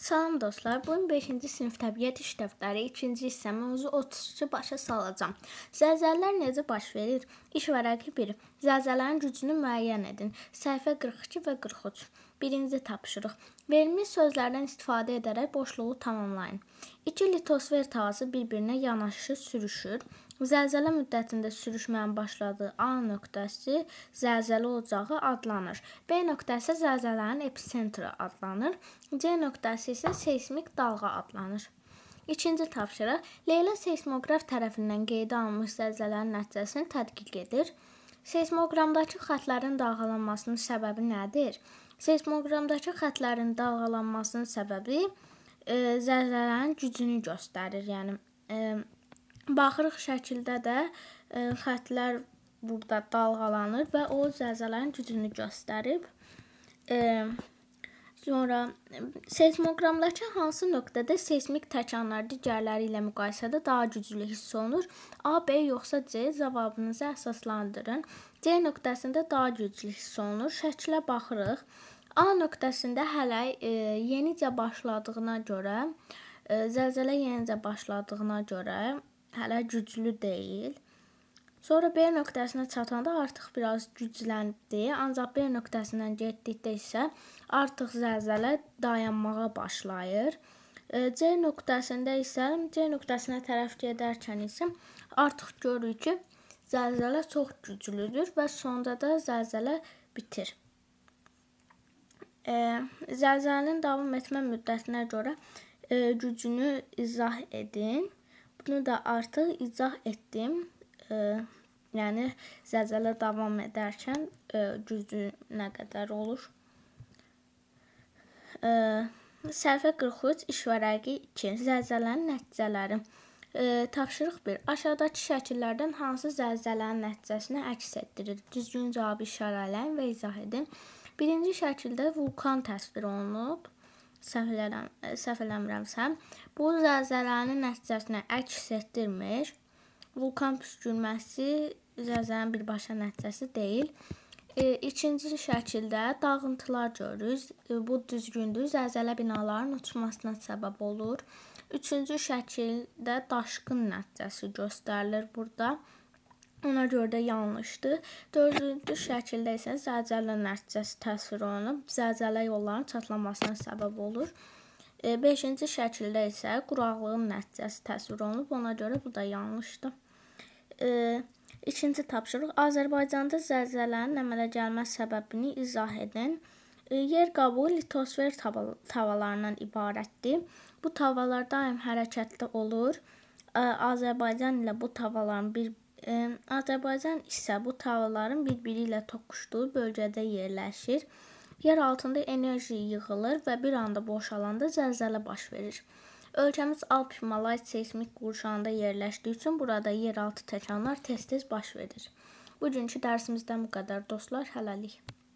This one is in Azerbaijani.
Salam dostlar, bugün 5-ci sinif təbiət iş dəftəri 2-ci hissə mövzu 33-ü başa salacağam. Zəlzələlər necə baş verir? İş vərəqi 1. Zəlzələnin gücünü müəyyən edin. Səhifə 42 və 43. Birinci tapşırıq. Verilmiş sözlərdən istifadə edərək boşluğu tamamlayın. İki litosfer tavası bir-birinə yanaşı sürüşür. Zəlzələ müddətində sürüşmənin başladığı A nöqtəsi zəlzələ ocağı adlanır. B nöqtəsi zəlzələnin episentri adlanır. C nöqtəsi isə seysmik dalğa adlanır. İkinci tapşırıq. Leyla seysmoqraf tərəfindən qeydə alınmış zəlzələnin nəticəsini tədqiq edir. Seysmoqramdakı xətlərin dalğalanmasının səbəbi nədir? Seysmoqramdakı xətlərin dalğalanmasının səbəbi zəlzələnin gücünü göstərir. Yəni baxırıq şəkildə də xətlər burada dalğalanır və o zəlzələnin gücünü göstərib. Sonra seysmoqramdakı hansı nöqtədə seysmik təkanlar digərləri ilə müqayisədə daha güclü hiss olunur? A, B yoxsa C? Cavabınızı əsaslandırın. C nöqtəsində daha güclü hiss olunur. Şəkilə baxırıq. A nöqtəsində hələ yenicə başladığına görə, zəlzələ yenicə başladığına görə hələ güclü deyil. Sonra B nöqtəsinə çatanda artıq biraz güclənibdi. Ancaq B nöqtəsindən getdikdə isə artıq zəlzələ dayanmağa başlayır. C nöqtəsində isə C nöqtəsinə tərəf gedərkən isə artıq görürük ki, zəlzələ çox güclüdür və sonda da zəlzələ bitir. Zəlzələnin davam etmə müddətinə görə gücünü izah edin. Bunu da artıq izah etdim. Yəni zəlzələ davam edərkən gücü nə qədər olur? Səhifə 43, iş vərəqi 2. Zəlzələnin nəticələri. Tapşırıq 1. Aşağıdakı şəkillərdən hansı zəlzələnin nəticəsini əks etdirir? Düzgün cavabı işarələyin və izah edin. Birinci şəkildə vulkan təsvir olunub. Səhv eləmirəmsə, bu zəlzələnin nəticəsini əks etdirmir. Vulkan püskürməsi zəlzələnin birbaşa nəticəsi deyil. İkinci şəkildə dağıntılar görürük. Bu düzgündür. Zəlzələ binaların uçmasına səbəb olur. Üçüncü şəkildə daşqın nəticəsi göstərilir burada. Ona görə də yanlışdır. Dördüncü şəkildə isə zəlzələ nəticəsi təsvir olunub. Zəlzələ yolların çatlamasına səbəb olur. Beşinci şəkildə isə quraqlığın nəticəsi təsvir olunub. Ona görə bu da yanlışdır. İkinci tapşırıq. Azərbaycanda zəlzələnin əmələ gəlmə səbəbini izah edin. Yer qabuğu litosfer tavalarından ibarətdir. Bu tavalar daim hərəkətdə olur. Azərbaycan ilə bu tavalların bir Azərbaycan isə bu tavalların bir-biri ilə toqquşduğu bölgədə yerləşir. Yer altında enerji yığılır və bir anda boşalanda zəlzələ baş verir. Ölkəmiz Alp-Himalay seysmik qurşağında yerləşdiyi üçün burada yeraltı təkanlar tez-tez baş verir. Bugünkü dərsimizdən bu qədər dostlar. Hələlik.